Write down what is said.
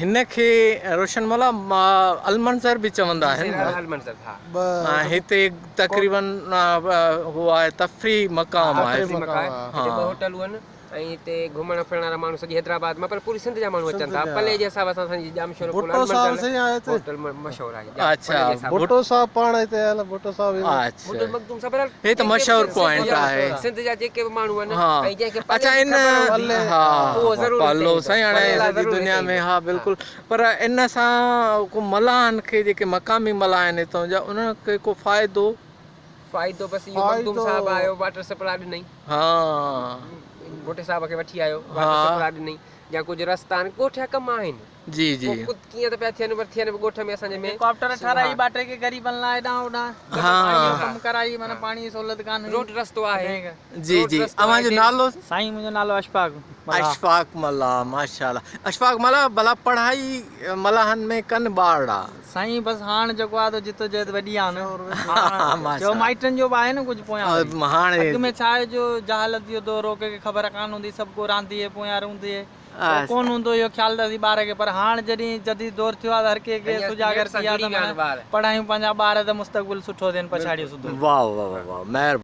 هن کي روشن ملاح المنظر به چوندا آهن. المنظر ها. هتي تقريبن هو آهي تفريحي مقام آهي. تفريحي مقام آهي. هتي ٻه هوٽلون آهن ۽ هتي گهمڻ ڦرڻ وارا ماڻهو سڄي حيدرآباد مان پر پوري سنڌ جا ماڻهو اچن ٿا. پلي جي حساب سان اسان جي ڄامشورو پل المنظر هوٽل مشهور آهي. اڇا ڀٽو صاحب پاڻ هتي آيل ڀٽو صاحب اڇا هي ته مشهور پوائنٽ آهي. سنڌ جا جيڪي به ماڻهو آهن ۽ جنهن کي اڇا ان ها پلو سائين هاڻي سڄي دنيا ۾ ها بلڪل پر ان سان ڪو ملاحن کي جيڪي مقامي ملاح آهن هتان جا انهن کي ڪو فائدو؟ فائدو بس اهو مخدوم صاحب آيو واٽر سپلاء ڏنئي. ها. ڀٽي صاحب کي وٺي آيو واٽر سپلاء ڏنئي يا ڪجهه رستا آهن ڳوٺ جا ڪم آهن. جي جي. پوء ڪيئن ته پيا ٿين پر ٿين به ڳوٺ ۾ اسان جي ۾. هيليڪاپٽر ٺهرائي ٻه ٽي ڪي غريبن لاء هيڏانهن هوڏانهن پاڻي جو ڪم ڪرائي معنيٰ پاڻي جي سهولت ڪانه هئي. روڊ رستو آهي. جي جي اوهان جو نالو؟ سائين منهنجو نالو اشفاق ملاح. اشفاق ملاح ماشاءالله اشفاق ملاح ڀلا پڙهائي ملاحن ۾ ڪن ٻارڙا. سائين بس هاڻ جيڪو آ ته جدوجهد وڏي آ نه چيو مائٽن جو به آهي نه ڪجهه پويان وري اڳ ۾ ڇا آهي جو جهالت جو دور هو ڪنهن کي خبر ڪانه هوندي سڀ ڪو راندي پويان رهندي پوء ڪونه هوندو اهو خيال ته اسين ٻار کي پر هاڻ جڏهن جديد دور ٿيو آ ته هر ڪنهن کي سجاڳ ٿي آ ته معنيٰ پڙهايون پنهنجا ٻار ته مستقبل سٺو ٿين پڇاڙي سڌو. واه واه واه مهرباني.